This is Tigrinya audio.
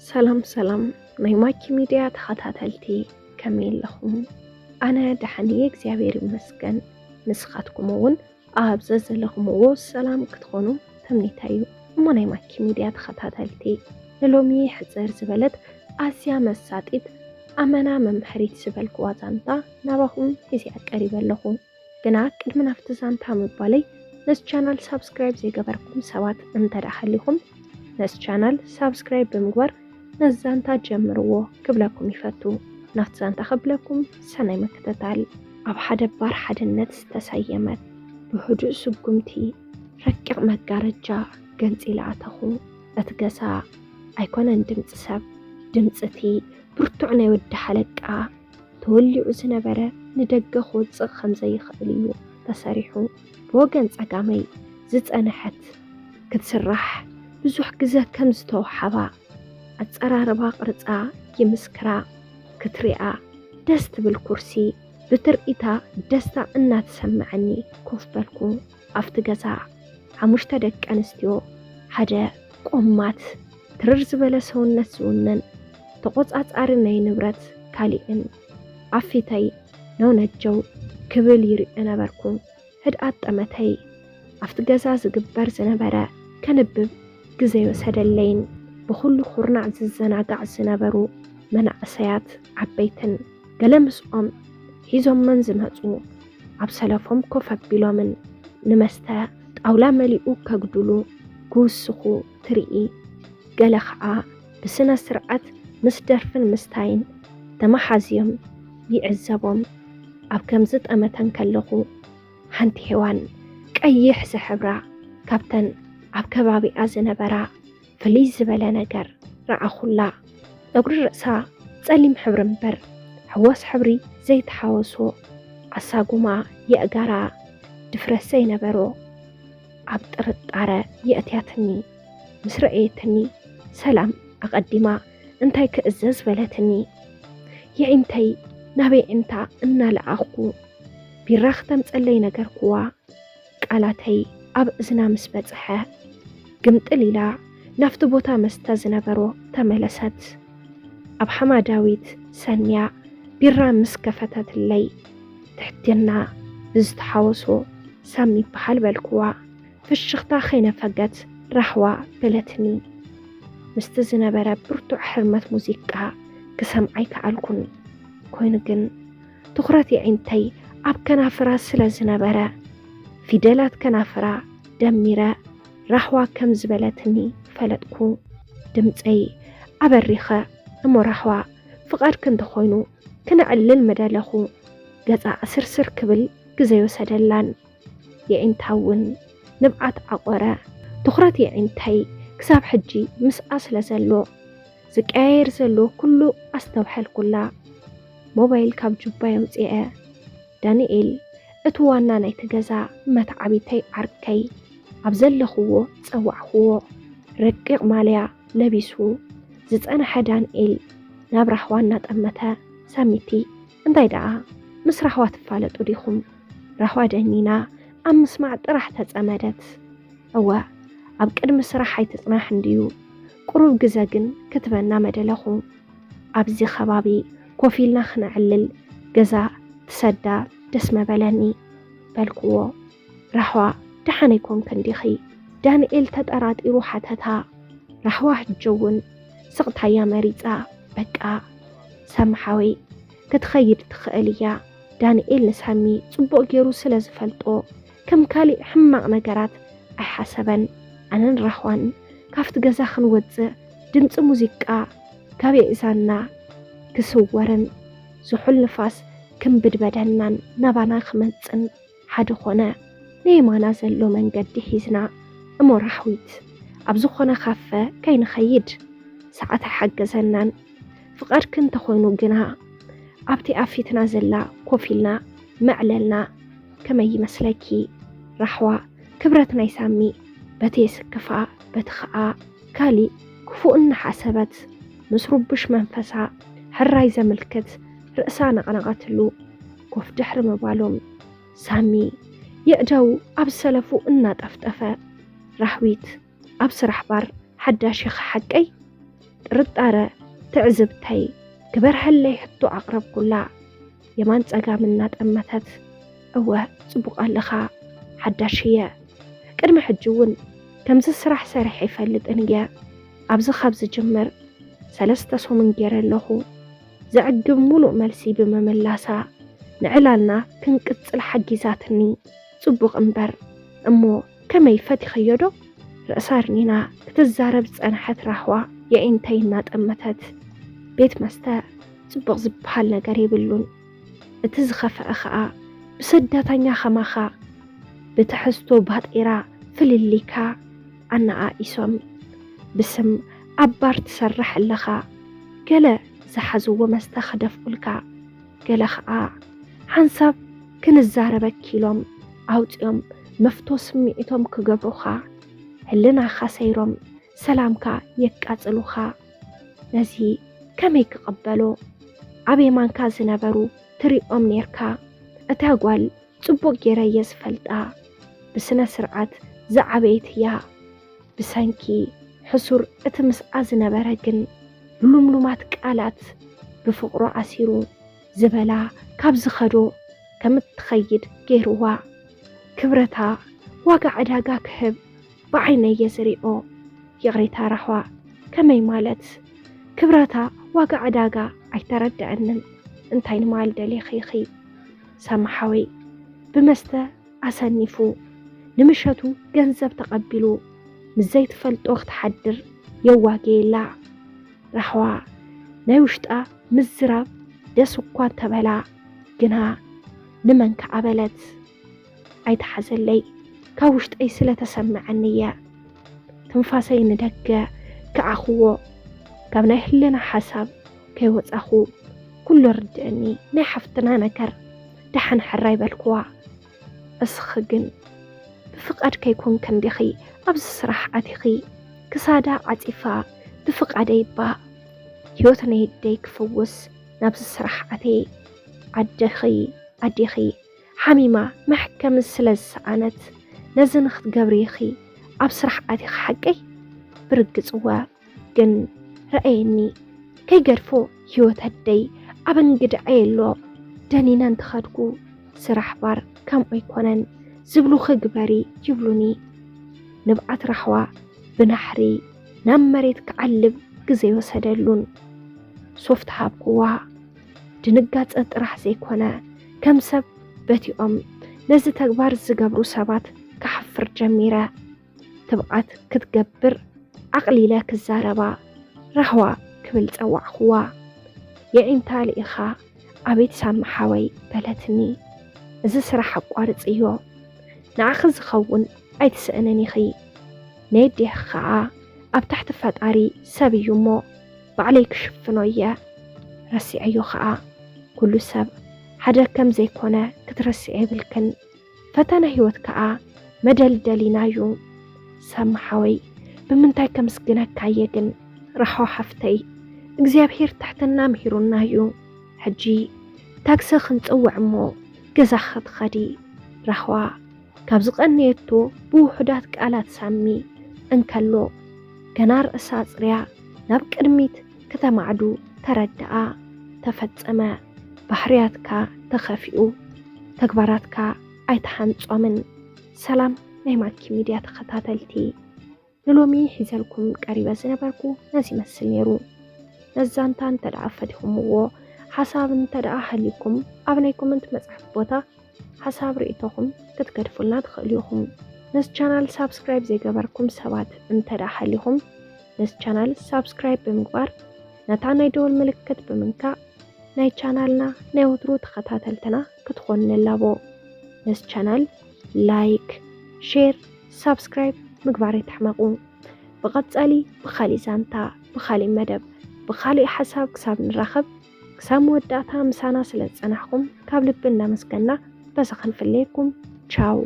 ሰላም ሰላም ናይ ማኪ ሚድያ ተኸታተልቲ፣ ከመይ ኣለኹም? ኣነ ደሓን እየ እግዚኣብሔር ይመስገን። ንስኻትኩም እውን ኣብ ዘዘለኹምዎ ሰላም ክትኾኑ ትምኒተይ እዩ። እሞ ናይ ማኪ ሚድያ ተኸታተልቲ፣ ንሎሚ ሕፅር ዝበለት ኣዝያ መሳጢት ኣመና መምሐሪት ዝበልክዋ ዛንታ ናባኹም ሒዘ ቀሪበ ኣለኹ። ግና ቅድሚ ናብቲ ዛንታ ምባለይ ነዚ ቻናል ሳብስክራይብ ዘይገበርኩም ሰባት እንተ ደኣ ሃሊኹም ነዚ ቻናል ሳብስክራይብ ብምግባር ነዚ ዛንታ ጀምርዎ ክብለኩም ይፈቱ። ናብቲ ዛንታ ክብለኩም ሰናይ ምክትታል። ኣብ ሓደ ባር ሓድነት ዝተሰየመት ብህዱእ ስጉምቲ ረቂቕ መጋረጃ ገንጺለ ኣተኹ። እቲ ገዛ ኣይኮነን ድምጺ ሰብ፣ ድምጺ እቲ ብርቱዕ ናይ ወዲ ሓለቃ ተወሊዑ ዝነበረ ንደገ ክወጽእ ከም ዘይኽእል እዩ ተሰሪሑ። ብወገን ጸጋመይ ዝጸንሐት ክትስራሕ ብዙሕ ግዘ ከም ዝተወሓባ ኣጸራርባ ቅርጻ ይምስክራ። ክትሪኣ ደስ ትብል ኩርሲ ብትርኢታ ደስታ እናተሰመዐኒ ኮፍ በልኩ። ኣብቲ ገዛ ሓሙሽተ ደቂ ኣንስትዮ ሓደ ቆማት ትርር ዝበለ ሰውነት ዝውንን ተቖጻጻሪ ናይ ንብረት ካሊእን ኣብ ፊተይ ነውነጀው ክብል ይሪኦ ነበርኩ። ህድኣት ጠመተይ ኣብቲ ገዛ ዝግበር ዝነበረ ከንብብ ግዘ ይወሰደለይን ብኹሉ ኩርናዕ ዝዘናጋዕ ዝነበሩ መናእሰያት ዓበይትን ገለ ምስኦም ሒዞመን ዝመጹ ኣብ ሰለፎም ኮፍ ኣቢሎምን ንመስተ ጣውላ መሊኡ ከጉድሉ ክውስኹ ትርኢ። ገለ ኸኣ ብስነ ስርዓት ምስ ደርፍን ምስታይን ተመሓዝዮም ይዕዘቦም። ኣብ ከምዚ ጠመተ እንከለኹ ሓንቲ ሄዋን ቀይሕ ዝሕብራ ካብተን ኣብ ከባቢኣ ዝነበራ ፍልይ ዝበለ ነገር ረኣኹላ። ጸጉሪ ርእሳ ጸሊም ሕብሪ እምበር ሕዋስ ሕብሪ ዘይተሓወሶ ኣሳጉማ የእጋራ ድፍረት ዘይነበሮ ኣብ ጥርጣረ የእትያትኒ። ምስ ረኣየትኒ ሰላም ኣቐዲማ እንታይ ክእዘዝ በለትኒ። የዒንተይ ናብ የዒንታ እናለኣኽኩ ቢራ ክተምጸለይ ነገርክዋ። ቃላተይ ኣብ እዝና ምስ በጽሐ ግምጥል ኢላ ናብቲ ቦታ መስተ ዝነበሮ ተመለሰት። ኣብ ሓማዳዊት ሰንያ ቢራ ምስ ከፈተትለይ ትሕትና ብዝተሓወሶ ሳሚ ይበሃል በልክዋ። ፍሽኽታ ከይነፈገት ራህዋ በለትኒ። ምስቲ ዝነበረ ብርቱዕ ሕርመት ሙዚቃ ክሰምዓ ኣይከኣልኩን። ኮይኑ ግን ትኹረት የዒንተይ ኣብ ከናፍራ ስለ ዝነበረ ፊደላት ከናፍራ ደሚረ ራህዋ ከም ዝበለትኒ ፈለጥኩ። ድምፀይ ኣበሪኸ እሞ ራህዋ ፍቓድኪ እንተኾይኑ ክነዕልል ምደለኹ። ገፃ ዕስርስር ክብል ግዘ ይወሰደላን የዒንታ እውን ንብዓት ዓቖረ። ትኹረት የዒንተይ ክሳብ ሕጂ ምስኣ ስለ ዘሎ ዝቀያየር ዘሎ ኩሉ ኣስተውሐልኩላ። ሞባይል ካብ ጁባይ ኣውፅኤ ዳንኤል እቲ ዋና ናይቲ ገዛ መትዓቢተይ ዓርከይ ኣብ ዘለኽዎ ፀዋዕኽዎ። ረቂቕ ማልያ ለቢሱ ዝፀንሐ ዳንኤል ናብ ራህዋ እናጠመተ ሳሚቲ እንታይ ደኣ ምስ ራህዋ ትፋለጡ ዲኹም? ራህዋ ደኒና ኣብ ምስማዕ ጥራሕ ተጸመደት። እወ ኣብ ቅድሚ ስራሕ ኣይትጽናሕ እንድዩ፣ ቁሩብ ግዘ ግን ክትበና መደለኹ። ኣብዚ ከባቢ ኮፍ ኢልና ክነዕልል ገዛ ትሰዳ ደስ መበለኒ በልክዎ። ራህዋ ደሓን ኣይኮንክን ዲኺ? ዳንኤል ተጠራጢሩ ሓተታ። ራህዋ ሕጂ እውን ስቕታያ መሪጻ። በቃ ሳሚ ሓወይ ክትኸይድ ትኽእል እያ። ዳንኤል ንሳሚ ጽቡቕ ገይሩ ስለ ዝፈልጦ ከም ካሊእ ሕማቕ ነገራት ኣይሓሰበን። ኣነን ራህዋን ካብቲ ገዛ ክንወጽእ ድምጺ ሙዚቃ ካብ የእዛንና ክስወርን ዝሑል ንፋስ ክምብድበደናን ናባና ክመጽን ሓደ ኾነ። ንየማና ዘሎ መንገዲ ሒዝና እሞ ራህዊት ኣብ ዝኾነ ካፈ ከይንኸይድ ሰዓት ኣይሓገዘናን። ፍቓድኪ እንተኾይኑ ግና ኣብቲ ኣብ ፊትና ዘላ ኮፍ ኢልና መዕለልና። ከመይ ይመስለኪ ራህዋ? ክብረት ናይ ሳሚ በቲ የስክፋ በቲ ኸኣ ካሊእ ክፉእ እናሓሰበት ምስ ርቡሽ መንፈሳ ሕራይ ዘምልክት ርእሳ ነቕነቐትሉ። ኮፍ ድሕሪ ምባሎም ሳሚ የእዳዉ ኣብ ሰለፉ እናጠፍጠፈ ራህዊት ኣብ ስራሕ ባር ሓዳሽ ኢኺ ሓቀይ? ጥርጣረ ትዕዝብተይ ክበርሀለይ ሕቶ ኣቕረብኩላ። የማን ጸጋም እናጠመተት፣ እወ ጽቡቕ ኣለኻ ሓዳሽ እየ። ቅድሚ ሕጂ እውን ከምዚ ስራሕ ሰሪሐ ይፈልጥን እየ። ኣብዚ ካብ ዝጅምር ሰለስተ ሰሙን ገይረ ኣለኹ። ዘዕግብ ሙሉእ መልሲ ብምምላሳ ንዕላልና ክንቅጽል ሓጊዛትኒ። ጽቡቕ እምበር እሞ ከመይ ፈቲኽዮ ዶ? ርእሳ ኣርኒና ክትዛረብ ዝጸንሐት ራህዋ የዒንተይ እናጠመተት፣ ቤት መስተ ጽቡቕ ዝበሃል ነገር የብሉን። እቲ ዝኸፍአ ኸኣ ብስደተኛ ኸማኻ ብትሕዝቶ ባጤራ ፍልልይካ ኣነኣኢሶም ብስም ኣብ ባር ትሰርሕ ኣለኻ። ገለ ዝሓዝዎ መስተ ክደፍኡልካ፣ ገለ ኸኣ ሓንሳብ ክንዛረበኪ ኢሎም ኣውጺኦም መፍቶ ስምዒቶም ክገብሩኻ፣ ህልናኻ ሰይሮም ሰላምካ የቃጽሉኻ። ነዚ ከመይ ክቕበሎ? ኣብ የማንካ ዝነበሩ ትሪኦም ኔርካ። እታ ጓል ጽቡቕ ጌረ እየ ዝፈልጣ። ብስነ ስርዓት ዝዓበየት እያ። ብሰንኪ ሕሱር እቲ ምስኣ ዝነበረ ግን ብሉምሉማት ቃላት ብፍቕሩ ኣሲሩ ዝበላ ካብ ዝኸዶ ከም እትኸይድ ገይርዋ። ክብረታ ዋጋ ዕዳጋ ክህብ ብዓይነይ እየ ዝሪኦ። ይቕሬታ ራህዋ፣ ከመይ ማለት? ክብረታ ዋጋ ዕዳጋ ኣይተረድኣንን። እንታይ ንማል ደሊኺ ኢኺ? ሳሚ ሓወይ ብመስተ ኣሰኒፉ ንምሸቱ ገንዘብ ተቐቢሉ ምስ ዘይትፈልጦ ክትሓድር የዋገየላ። ራህዋ ናይ ውሽጣ ምዝራብ ደስ እኳ እንተበላ ግና ንመን ከኣ በለት? ኣይትሓዘለይ፣ ካብ ውሽጠይ ስለ ተሰምዐኒ እየ። ትንፋሰይ ንደገ ከኣኽዎ፣ ካብ ናይ ህልና ሓሳብ ከይወጻኹ ኩሉ ርድእኒ። ናይ ሓፍትና ነገር ደሓን ሕራይ በልክዋ። እስኺ ግን ብፍቓድ ከይኮንክን ዲኺ ኣብዚ ስራሕ ኣቲኺ? ክሳዳ ዓጺፋ ብፍቓደይ እባ ህይወት ናይ ኣደይ ክፍውስ ናብዚ ስራሕ ኣትየ። ኣደኺ ኣዴኺ ሓሚማ መሕከሚ ስለ ዝሰኣነት ነዚ ንኽትገብሪ ኢኺ ኣብ ስራሕ ኣቲኺ ሓቀይ? ብርግጽ እወ፣ ግን ረኣየኒ ከይገድፎ ህይወት ኣደይ ኣብ እንግድዐ የሎ። ደኒነ እንተኸድኩ ስራሕ ባር ከምኡ ኣይኮነን ዝብሉኺ ግበሪ ይብሉኒ። ንብዓት ራህዋ ብናሕሪ ናብ መሬት ክዓልብ ግዜ ወሰደሉን ሶፍት ሃብክዋ። ድንጋጸ ጥራሕ ዘይኮነ ከም ሰብ በቲኦም ነዚ ተግባር ዝገብሩ ሰባት ክሓፍር ጀሚረ። ትብዓት ክትገብር ኣቕሊለ ክዛረባ ራህዋ ክብል ጸዋዕክዋ። የዒንታ ልኢኻ ኣቤት ሳሚ ሓወይ በለትኒ። እዚ ስራሕ ኣቋርጽዮ፣ ንዓኺ ዝኸውን ኣይትስእንን ኢኺ። ነየዲኺ ኸኣ ኣብ ትሕቲ ፈጣሪ ሰብ እዩ እሞ ባዕለይ ክሽፍኖ እየ። ረሲዐዮ ኸኣ ኩሉ ሰብ ሓደ ከም ዘይኮነ ክትረስዒ የብልክን። ፈተነ ህይወት ከኣ መደልደሊና እዩ። ሳሚ ሓወይ ብምንታይ ከምስግነካ እየ ግን ራህዋ ሓፍተይ እግዚኣብሄር ትሕትና ምሂሩና እዩ። ሕጂ ታክሲ ክንጽውዕ እሞ ገዛ ክትኸዲ ራህዋ ካብ ዝቐነየቶ ብውሑዳት ቃላት ሳሚ እንከሎ ገና ርእሳ ኣጽርያ ናብ ቅድሚት ከተማዕዱ ተረድኣ። ተፈጸመ። ባህርያትካ ተኸፊኡ፣ ተግባራትካ ኣይትሓንጾምን። ሰላም ናይ ማኪ ሚድያ ተኸታተልቲ፣ ንሎሚ ሒዘልኩም ቀሪበ ዝነበርኩ ነዚ ይመስል ነይሩ። ነዚ ዛንታ እንተ ደኣ ፈቲኹምዎ፣ ሓሳብ እንተ ደኣ ሃልዩኩም ኣብ ናይ ኮመንት መጽሓፍ ቦታ ሓሳብ ርእይቶኹም ክትገድፉልና ትኽእሉ ኢኹም። ነዚ ቻናል ሳብስክራይብ ዘይገበርኩም ሰባት እንተ ደኣ ሃሊኹም፣ ነዚ ቻናል ሳብስክራይብ ብምግባር ነታ ናይ ደወል ምልክት ብምንካእ ናይ ቻናልና ናይ ወትሩ ተኸታተልትና ክትኾኑ ንላቦ። ነዚ ቻናል ላይክ፣ ሼር፣ ሳብስክራይብ ምግባር ኣይትሕመቑ። ብቐጻሊ ብኻሊእ ዛንታ፣ ብኻሊእ መደብ፣ ብኻሊእ ሓሳብ ክሳብ ንራኸብ፣ ክሳብ መወዳእታ ምሳና ስለ ዝጸናሕኩም ካብ ልቢ እናመስገና በዚ ክንፍለየኩም። ቻው።